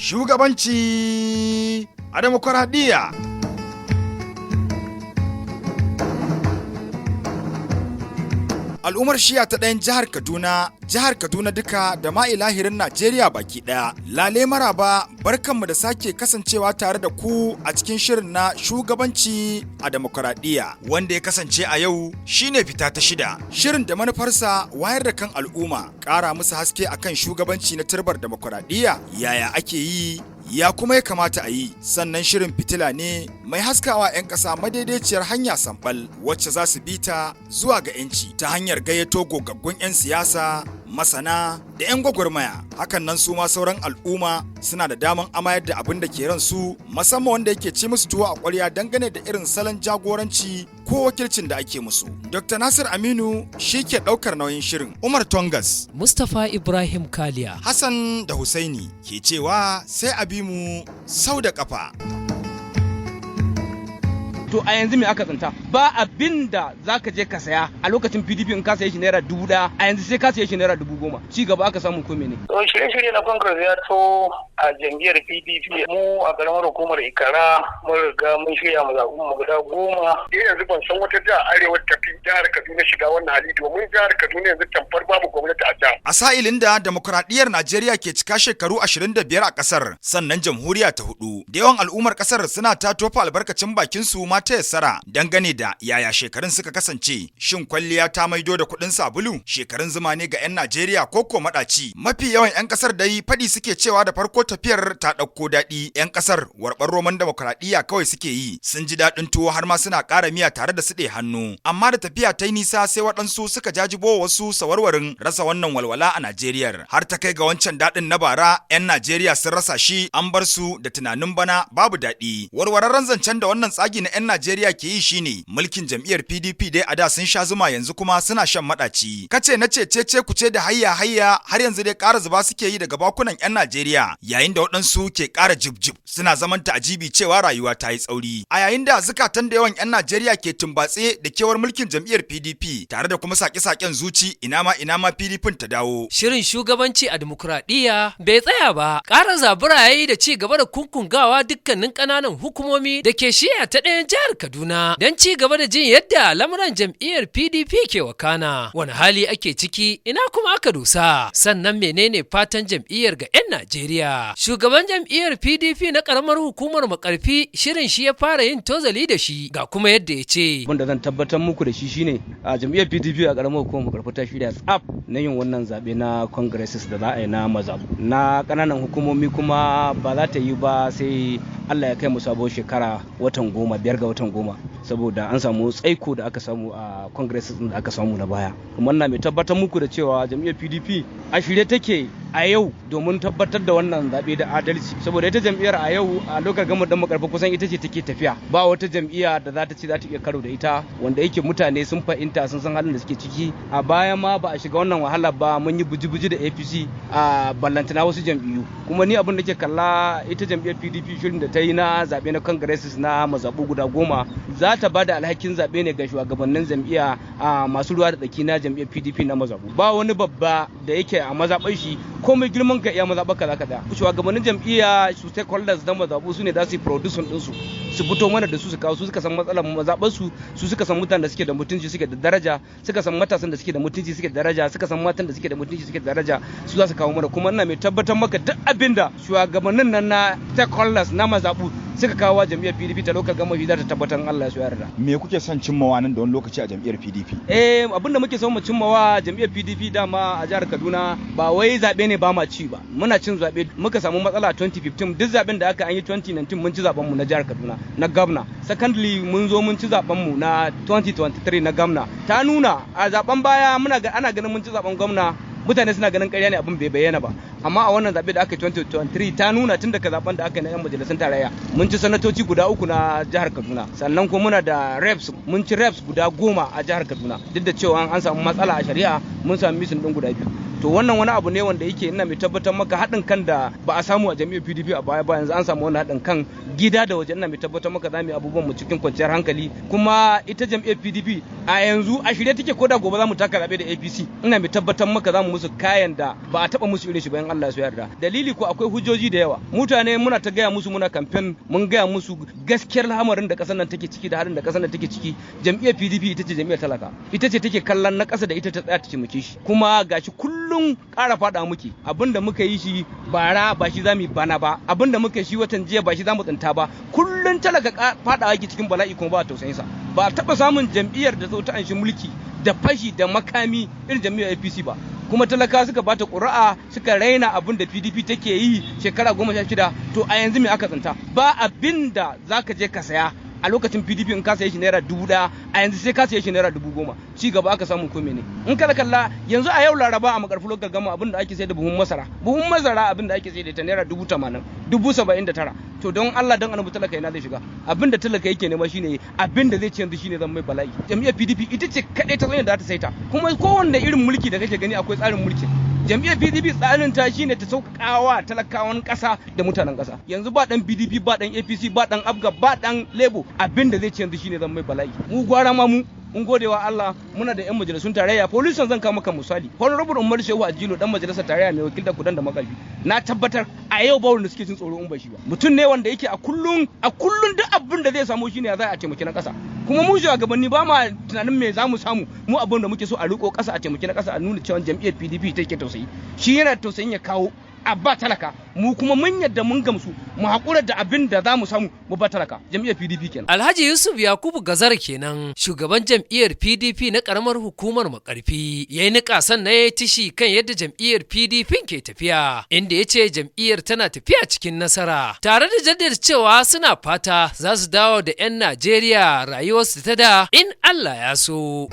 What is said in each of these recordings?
Shugabanci a demokuraɗiyya. Al'ummar shiya ta ɗayan jihar Kaduna, jihar Kaduna duka da ma ilahirin Najeriya baki ɗaya. Lale maraba, barkanmu da sake kasancewa tare da ku a cikin shirin na shugabanci a demokuraɗiyya, wanda ya kasance a yau shine fita ta shida. Shirin da manufarsa wayar da kan al'umma, ƙara musu haske akan shugabanci na turbar demokuraɗiyya, yaya ake yi, ya kuma ya kamata a yi. Sannan shirin fitila ne mai haskawa 'yan ƙasa madaidaiciyar hanya sambal wacce za su bi ta zuwa ga 'yanci ta hanyar gayyato gogaggun 'yan siyasa, masana da 'yan gwagwarmaya. Hakan nan su ma sauran al'umma suna da daman amayar da abin da ke ransu, musamman wanda yake ci musu tuwo a ƙwarya dangane da irin salon jagoranci ko wakilcin da ake musu. Dr. Nasir Aminu shi ke ɗaukar nauyin shirin. Umar Tongas, Mustapha Ibrahim Kaliya, Hassan da Husaini ke cewa sai a bi mu sau da ƙafa. To, a yanzu me aka tsinta? Ba abin da zaka je ka saya a lokacin PDP, in ka saye shi ₦1,000, a yanzu sai ka saye shi ₦10,000. Ci gaba aka samu ko mene? To, shirye-shirye na Congress ya to a jam'iyyar PDP, mu a karamar hukumar Ikara mun riga mun shirya mu zaɓi mu guda 10. Ni yanzu ban san wata jiha arewa tafi jihar Kaduna shiga wannan hali, domin jihar Kaduna yanzu tamfar babu gwamnati a jihar. A sa'ilin da demokuraɗiyyar Najeriya ke cika shekaru 25 a ƙasar, sannan jamhuriya ta hudu, da yawan al'ummar ƙasar suna ta tofa albarkacin bakin su ma ta yassara dangane da yaya shekarun suka kasance. Shin kwalliya ta maido da kuɗin sabulu? Shekarun zuma ne ga 'yan Najeriya ko ko maɗaci? Mafi yawan 'yan ƙasar dai faɗi suke cewa da farko tafiyar ta ɗauko daɗi, 'yan ƙasar warɓar roman demokuraɗiyya kawai suke yi, sun ji daɗin tuwo har ma suna ƙara miya tare da suɗe hannu. Amma da tafiya ta yi nisa, sai waɗansu suka jajibo wasu sawarwarin rasa wannan walwala a Najeriya, har ta kai ga wancan daɗin na bara 'yan Najeriya sun rasa shi, an bar su da tunanin bana babu daɗi. Warwararren zancen da wannan tsagi na 'yan Najeriya ke yi shine mulkin jam'iyyar PDP dai a da sun sha zuma, yanzu kuma suna shan maɗaci. Kace na ce cece kuce da hayya hayya har yanzu dai ƙara zuba suke yi daga bakunan 'yan Najeriya, yayin da waɗansu ke ƙara jib-jib suna zaman ta'ajibi cewa rayuwa ta yi tsauri. A yayin da zukatan da yawan 'yan Najeriya ke tumbatse da kewar mulkin jam'iyyar PDP tare da kuma sake-saken zuci, ina ma ina ma PDP ta dawo. Shirin shugabanci a dimokuraɗiyya bai tsaya ba, ƙara zabura ya yi da ci gaba da kunkungawa dukkanin ƙananan hukumomi da ke shiya ta ɗayan jihar Kaduna don ci gaba da jin yadda lamuran jam'iyyar PDP ke wakana, wani hali ake ciki, ina kuma aka dosa, sannan menene fatan jam'iyyar ga 'yan Najeriya. Shugaban jam'iyyar PDP na ƙaramar hukumar Makarfi, shirin shi ya fara yin tozali da shi, ga kuma yadda ya ce. Abin da zan tabbatar muku da shi shine a jam'iyyar PDP a karamar hukumar Makarfi ta shirya tsaf na yin wannan zaɓe na congresses da za a yi na mazabu na ƙananan hukumomi, kuma ba za ta yi ba sai Allah ya kai mu sabuwar shekara, watan goma, 5 ga watan 10, saboda an samu tsaiko da aka samu a congresses da aka samu na baya. Kuma ina mai tabbatar muku da cewa jam'iyyar PDP a shirye take a yau domin tabbatar da wannan zaɓe da adalci, saboda ita jam'iyyar a yau a lokacin gama dan Makarfi kusan ita ce take tafiya. Ba wata jam'iyya da za ta ce za ta iya karo da ita, wanda yake mutane sun fahimta, sun san halin da suke ciki. A baya ma ba a shiga wannan wahala ba, mun yi buji-buji da APC a ballantana wasu jam'iyyu. Kuma ni abin da ke kalla, ita jam'iyyar PDP shirin da ta yi na zaɓe na congresses na mazaɓu guda 10, za ta ba da alhakin zaɓe ne ga shugabannin jam'iyya a masu ruwa da tsaki na jam'iyyar PDP na mazaɓu. Ba wani babba da yake a mazaɓar shi, komai girman ka, iya mazaɓar ka zaka tsaya. Shugabannin jam'iyya su stakeholders na mazaɓu su ne za su yi producing ɗinsu, su fito mana da su, su kawo su. Suka san matsalar mazaɓar su, su suka san mutanen da suke da mutunci, suke da daraja, suka san matasan da suke da mutunci, suke da daraja, suka san matan da suke da mutunci, suke da daraja, su za su kawo mana. Kuma ina mai tabbatar maka, duk abin da shugabannin nan na stakeholders na mazaɓu suka kawo wa jam'iyyar PDP ta lokal gama, za ta tabbatar, Allah ya so yarda. Me kuke son cimmawa nan da wani lokaci a jam'iyyar PDP? Eh, abin da muke son mu cimmawa jam'iyyar PDP dama a jihar Kaduna, ba wai zaɓe ne ba ma ci ba, muna cin zaɓe. Muka samu matsala 2015, duk zaɓen da aka an yi 2019 mun ci zaɓen mu na jihar Kaduna na gwamna. Secondly, mun zo mun ci zaɓen mu na 2023 na gwamna. Ta nuna a zaɓen baya muna ga ana ganin mun ci zaɓen gwamna, mutane suna ganin ƙarya ne, abin bai bayyana ba. Amma a wannan zaɓe da aka yi 2023 ta nuna, tun daga zaɓen da aka yi na 'yan majalisun tarayya, mun ci sanatoci guda uku na jihar Kaduna. Sannan kuma muna da reps, mun ci reps guda 10 a jihar Kaduna, duk da cewa an samu matsala a shari'a, mun samu missing ɗin guda biyu. To wannan wani abu ne wanda yake ina mai tabbatar maka haɗin kan da ba a samu a jam'iyyar PDP a baya ba, yanzu an samu wannan haɗin kan gida da waje. Ina mai tabbatar maka za mu yi abubuwan mu cikin kwanciyar hankali. Kuma ita jam'iyyar PDP a yanzu a shirye take, ko da gobe za mu taka zaɓe da APC, ina mai tabbatar maka za mu musu kayan da ba a taɓa musu irin shi bayan Allah ya so yarda. Dalili ko akwai hujjoji da yawa. Mutane muna ta gaya musu, muna kamfen, mun gaya musu gaskiyar lamarin da ƙasar nan take ciki da halin da ƙasar nan take ciki. Jam'iyyar PDP ita ce jam'iyyar talaka, ita ce take kallon na ƙasa da ita ta tsaya ta taimake shi. Kuma gashi kullum ƙara faɗa muke, abinda muka yi shi bara ba shi za mu yi bana ba, abinda muka shi watan jiya ba shi za mu tsinta ba. Kullum talaka faɗa yake cikin bala'i kuma ba a tausayin sa. Ba a taɓa samun jam'iyyar da ta anshi mulki da fashi da makami irin jam'iyyar APC ba, kuma talaka suka bata ƙuri'a, suka raina abin da PDP take yi shekara 16. To a yanzu me aka tsinta? Ba abin da zaka je ka saya a lokacin PDP in ka saye shi naira 1000, a yanzu sai ka saye shi naira 10,000. Ci gaba aka samu ko mene? In ka kalla yanzu a yau Laraba a Makarfi Local Gama, abin da ake sayar da buhun masara abin da ake sayar da ita naira 80,000, 79,000. To don Allah don Annabi, talaka ina zai shiga? Abin da talaka yake nema shine abin da zai ci, yanzu shine zan mai bala'i. Jam'iyyar PDP ita ce kadai ta tsayin da za ta saita. Kuma kowanne irin mulki da kake gani akwai tsarin mulki. Jam'iyyar PDP tsarin ta shine ta sauƙaƙawa talakawan ƙasa da mutanen ƙasa. Yanzu ba dan PDP, ba dan APC, ba dan APGA, ba dan Labour, abin da zai ci yanzu shine zan mai bala'i. Mu gwara ma mu mun gode wa Allah muna da 'yan majalisun tarayya. Polisan zan kawo maka misali, Honorable Umar Shehu Ajilo, dan majalisar tarayya mai wakiltar Kudan da Makarfi, na tabbatar a yau ba wanda suke jin tsoro in ba shi ba. Mutum ne wanda yake a kullum duk abin da zai samu shine ya za a taimaki na kasa. Kuma mu shugabanni ba ma tunanin me za mu samu. Mu abin da muke so, a riko kasa, a taimaki na kasa, a nuna cewa jam'iyyar PDP take tausayi. Shi yana tausayin ya kawo a ba talaka, mu kuma mun yadda, mun gamsu, mu haƙura da abin da za mu samu mu ba talaka. Jam'iyyar PDP kenan. Alhaji Yusuf Yakubu Gazar kenan, shugaban jam'iyyar PDP na karamar hukumar Makarfi. Ya yi niƙa sannan ya yi tishi kan yadda jam'iyyar PDP ke tafiya, inda ya ce jam'iyyar tana tafiya cikin nasara, tare da jaddada cewa suna fata za su dawo da 'yan Najeriya rayuwarsu ta da in Allah ya so.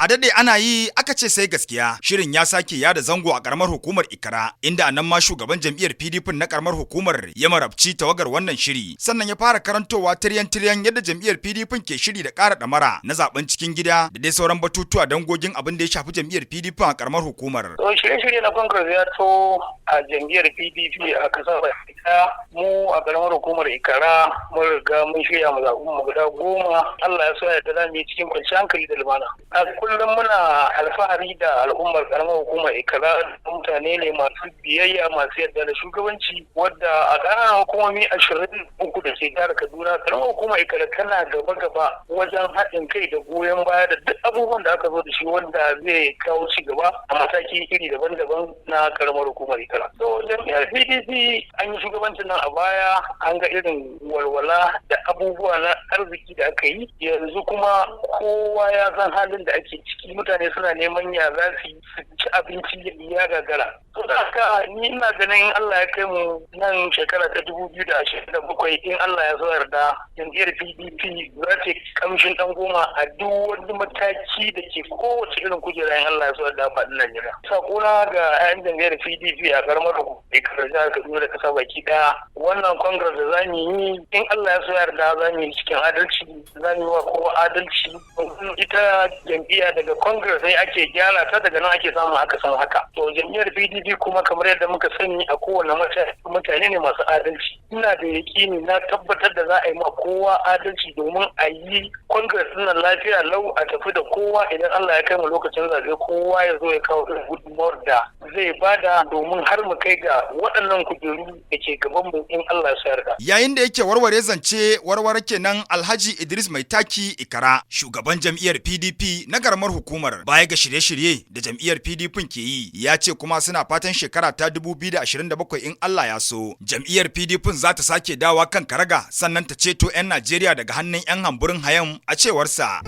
A daɗe ana yi aka ce sai gaskiya. Shirin ya sake yada zango a karamar hukumar Ikara, inda a nan ma shugaban jam'iyyar PDP na karamar hukumar ya marabci tawagar wannan shiri, sannan ya fara karantowa tiryan tiryan yadda jam'iyyar PDP ke shiri da ƙara ɗamara na zaben cikin gida da dai sauran batutuwa dangogin abin da ya shafi jam'iyyar PDP a karamar hukumar. To shirye-shirye na Congress ya to a jam'iyyar PDP a kasar baki ɗaya. Mu a karamar hukumar Ikara mun riga mun shirya mu zaɓi mu guda 10. Allah ya so ya yarda, za mu yi cikin kwanciyar hankali da lumana. A kullum muna alfahari da al'ummar karamar hukumar Ikara, mutane ne masu biyayya, masu yarda da shugabanci, wadda a ƙananan hukumomi 23 da ke jihar Kaduna, karamar hukumar Ikara tana gaba-gaba wajen haɗin kai da goyon baya da duk abubuwan da aka zo da shi wanda zai kawo ci gaba a mataki iri daban-daban na karamar hukumar Ikara. So jam'iyyar PDP an yi shugabancin nan a baya, an ga irin walwala da abubuwa na arziki da aka yi. Yanzu kuma kowa ya san halin da ake ciki, mutane suna neman ya za su ci abinci ya gagara. To da haka ni ina ganin in Allah ya kai mu nan shekara ta 2027, in Allah ya so yarda, jam'iyyar PDP za ta kamshin dan goma a duk wani mataki da ke kowace irin kujera in Allah ya so yarda faɗin Najeriya. Sakona ga 'yan jam'iyyar PDP a karamar hukumar jihar Kaduna da kasa baki daya, wannan congress da zamu yi, in Allah ya so yarda, za mu yi cikin adalci, za mu yi wa kowa adalci. Ita jam'iyya daga congress sai ake gyara ta, daga nan ake samun aka san haka. To jam'iyyar PDP kuma kamar yadda muka sani, a kowane mutane ne masu adalci. Ina da yaƙini, na tabbatar da za a yi ma kowa adalci domin a yi congress nan lafiya lau, a tafi da kowa. Idan Allah ya kai mu lokacin zaɓe, kowa ya zo ya kawo irin gudunmawar da zai bada domin har mu kai ga waɗannan kujeru da ke gaban mu in Allah ya yarda. Yayin da yake warware zance warware kenan, Alhaji Idris Mai Taki Ikara, shugaban jam'iyyar PDP na karamar hukumar, baya ga shirye-shirye da jam'iyyar PDP ke yi, ya ce kuma suna fatan shekara ta 2027 in Allah ya so, jam'iyyar PDP za ta sake dawa kan karaga, sannan ta ceto 'yan Najeriya daga hannun 'yan hamburin hayan, a cewarsa.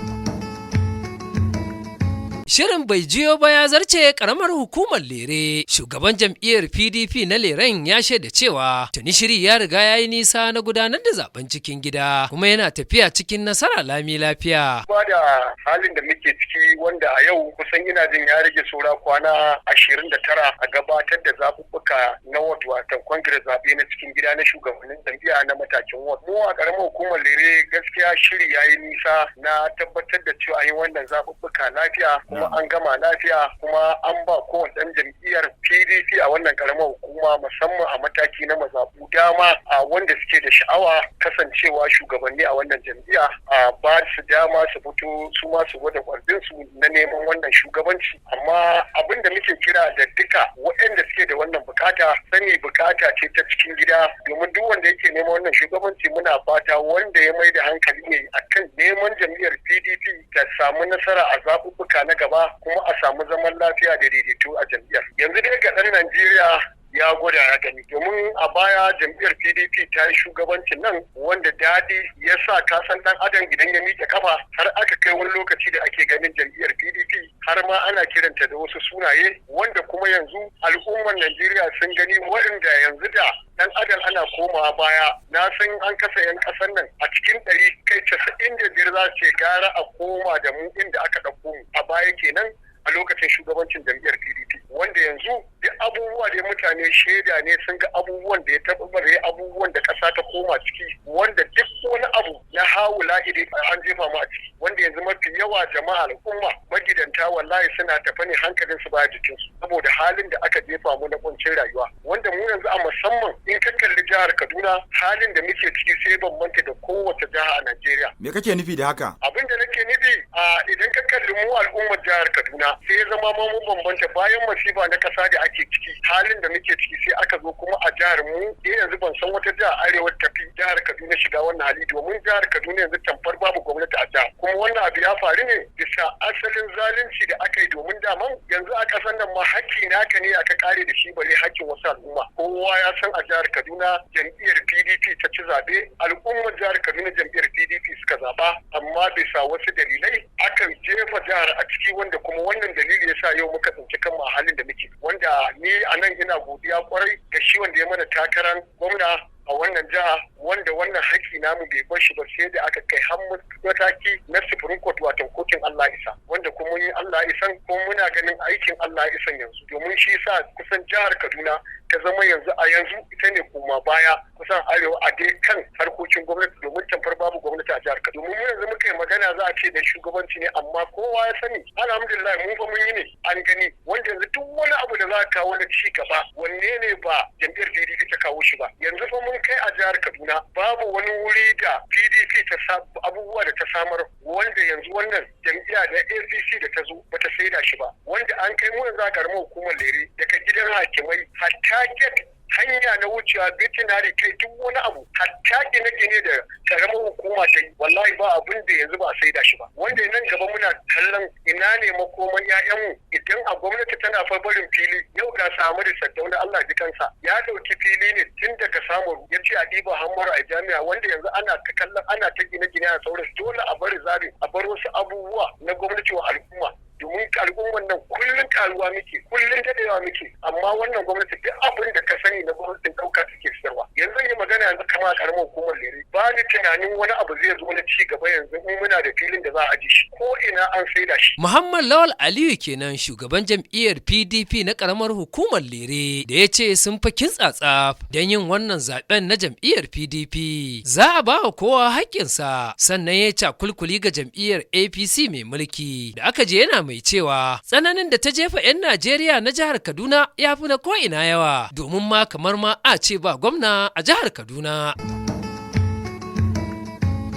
Shirin bai jiyo ba ya zarce karamar hukumar Lere. Shugaban jam'iyyar PDP na Leren ya shaida cewa tuni shiri ya riga ya yi nisa na gudanar da zaben cikin gida, kuma yana tafiya cikin nasara lami lafiya. Ba da halin da muke ciki, wanda a yau kusan ina jin ya rage saura kwana 29 a gabatar da zaɓuɓɓuka na ward, watan congress, zaɓe na cikin gida na shugabannin jam'iyya na matakin ward. Mu a karamar hukumar Lere gaskiya shiri ya yi nisa na tabbatar da cewa an yi wannan zaɓuɓɓuka lafiya. Kuma an gama lafiya, kuma an ba kowane ɗan jam'iyyar PDP a wannan karamar hukuma, musamman a mataki na mazaɓu, dama a wanda suke da sha'awa kasancewa shugabanni a wannan jam'iyya, a ba su dama su fito su ma su gwada su na neman wannan shugabanci. Amma abin da muke kira da duka waɗanda suke da wannan bukata, sani bukata ce ta cikin gida, domin duk wanda yake neman wannan shugabanci, muna fata wanda ya mai da hankali ne akan neman jam'iyyar PDP ta samu nasara a zaɓuɓɓuka na gaba, kuma a samu zaman lafiya da daidaito a jam'iyyar. Yanzu dai ga ɗan Najeriya ya gwada ya gani, domin a baya jam'iyyar PDP ta yi shugabancin nan wanda daɗi ya sa kasan ɗan adam idan ya miƙe kafa, har aka kai wani lokaci da ake ganin jam'iyyar PDP har ma ana kiranta da wasu sunaye, wanda kuma yanzu al'ummar Najeriya sun gani, waɗanda yanzu da dan adam ana komawa baya, na san an kasa yan ƙasar nan a cikin 100, kai 95 za su ce gara a koma da mu inda aka ɗauko mu a baya kenan, a lokacin shugabancin jam'iyyar PDP, wanda yanzu duk abubuwa da mutane shaida ne, sun ga abubuwan da ya taɓarɓare, abubuwan da ƙasa ta koma ciki, wanda duk wani abu na hawula idan an jefa mu a ciki, wanda yanzu mafi yawa jama'a, al'umma, magidanta, wallahi suna tafe ne hankalin su baya jikin su saboda halin da aka jefa mu na kuncin rayuwa. Wanda mu yanzu a musamman in ka kalli jihar Kaduna, halin da muke ciki sai bambanta da kowace jiha a Najeriya. Me kake nufi da haka? Abin da nake nufi, a idan ka kalli mu al'ummar jihar Kaduna, sai ya zama ma mun bambanta. Bayan masifa na kasa da ake ciki, halin da muke ciki, sai aka zo kuma a jihar mu eh yanzu ban san wata jiha arewa tafi jihar Kaduna shiga wannan hali, domin jihar Kaduna yanzu tamfar babu gwamnati a jihar. Kuma wannan abu ya faru ne bisa asalin zalunci da aka yi, domin daman yanzu a kasan nan ma hakki naka ne aka kare da shi, bare hakkin wasu al'umma. Kowa ya san a jihar Kaduna jam'iyyar PDP ta ci zabe, al'ummar jihar Kaduna jam'iyyar PDP suka zaba, amma bisa wasu dalilai akan jefa jihar a ciki, wanda kuma wannan dalili yasa yau muka tsinci kanmu a halin da muke. Wanda ni a nan ina godiya kwarai da shi wanda ya mana takarar gwamna a wannan jiha, wanda wannan haƙƙi namu bai bar shi ba sai da aka kai har mataki na Supreme Court, wato kotun Allah isa, wanda kuma yi Allah isan, kuma muna ganin aikin Allah isan yanzu, domin shi sa kusan jihar Kaduna ta zama yanzu a yanzu ita ne koma baya kusan arewa a dai kan harkokin gwamnati, domin tamfar babu gwamnati a jihar Kaduna. Domin mu yanzu muka yi magana za a ce da shugabanci ne, amma kowa ya sani, alhamdulillah, mu fa mun yi ne an gani, wanda yanzu duk wani abu da za a kawo na ci gaba, wanne ne ba jam'iyyar PDP ta kawo shi ba? Yanzu fa mun kai a jihar Kaduna babu wani wuri da PDP ta abubuwa da ta samar wanda yanzu wannan jam'iyya da APC da ta zo bata saida shi ba. Wanda an kai mu yanzu a karamar hukumar Lere, daga gidan hakimai hatta gate, hanya na wucewa, veterinary, kai duk wani abu, hatta gine-gine da karamar hukuma ta yi, wallahi ba abin da yanzu ba a saida shi ba. Wanda nan gaba muna kallon ina ne makoman 'ya'yanmu idan a gwamnati tana fa barin fili. Yau ga samu da Saddauna, Allah ji kansa, ya dauki fili ne tun daga Samun ya ce a ɗiba hammar a jami'a, wanda yanzu ana ta kallon ana ta gine-gine a sauransu. Dole a bari zabi, a bar wasu abubuwa na gwamnati wa al'umma, domin al'umman nan kullum karuwa muke, kullum dadewa muke, amma wannan gwamnati duk abin da ka sani na gwamnatin ɗauka take siyarwa. Yanzu yi magana yanzu kama a karamar hukumar Lere, ba ni tunanin wani abu zai zo na ci gaba yanzu in muna da filin da za a aje shi, ko ina an saida shi. Muhammad Lawal Aliyu kenan, shugaban jam'iyyar PDP na karamar hukumar Lere, da ya ce sun fi kintsa don yin wannan zaben na jam'iyyar PDP. Za a ba wa kowa haƙƙinsa. Sannan ya cakulkuli ga jam'iyyar APC mai mulki da aka je, yana mai cewa tsananin da ta jefa 'yan Najeriya na jihar Kaduna ya fi na ko'ina yawa, domin ma kamar ma a ce ba gwamna a jihar Kaduna.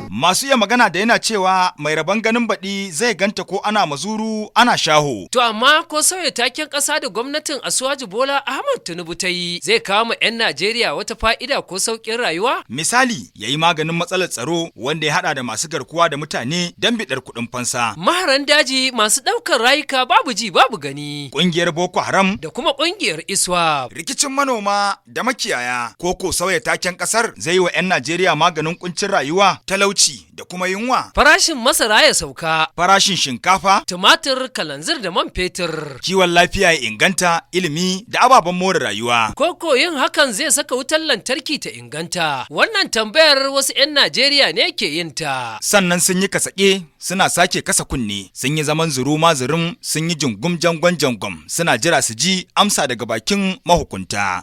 Masu iya magana da yana cewa mai rabon ganin baɗi zai ganta ko ana mazuru ana shaho. To amma ko sauya taken ƙasa da gwamnatin Asuwaju Bola Ahmad Tinubu ta yi zai kawo ma 'yan Najeriya wata fa'ida ko sauƙin rayuwa? Misali, ya yi maganin matsalar tsaro wanda ya haɗa da masu garkuwa da mutane don biɗar kuɗin fansa. Maharan daji masu ɗaukar rayuka babu ji babu gani. Ƙungiyar Boko Haram da kuma ƙungiyar ISWAP. Rikicin manoma da makiyaya, ko ko sauya taken ƙasar zai yi wa 'yan Najeriya maganin kuncin rayuwa, talauci da kuma yunwa. Farashin masara ya sauka. Farashin shinkafa, tumatir, kalanzir da man fetur. Kiwon lafiya ya inganta, ilimi da ababen more rayuwa. Koko yin hakan zai saka wutar lantarki ta inganta? Wannan tambayar wasu 'yan Najeriya ne ke yin ta. Sannan sun yi kasake suna sake kasa kunne, sun yi zaman zuru ma zurum, sun yi jungum jangon jangom, suna jira su ji amsa daga bakin mahukunta.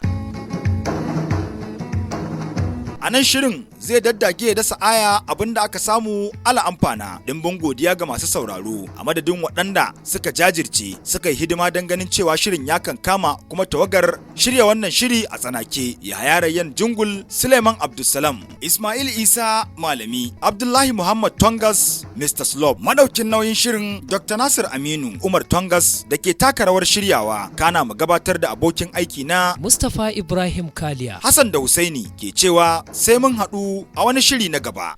A nan shirin zai zai daddage ya dasa aya, abinda aka samu ala amfana. Dimbin godiya ga masu sauraro a madadin waɗanda suka jajirce suka yi hidima don ganin cewa shirin ya kankama, kuma tawagar shirya wannan shiri a tsanake: Yahaya Rayyan Jungul, Suleiman Abdulsalam, Ismail Isa Malami, Abdullahi Muhammad Tongas, Mr. Slob. Madaukin nauyin shirin Dr. Nasir Aminu Umar Tongas da ke taka rawar shiryawa, kana mu gabatar da abokin aiki na Mustapha Ibrahim Kaliya. Hassan da Husaini ke cewa sai mun haɗu a wani shiri na gaba.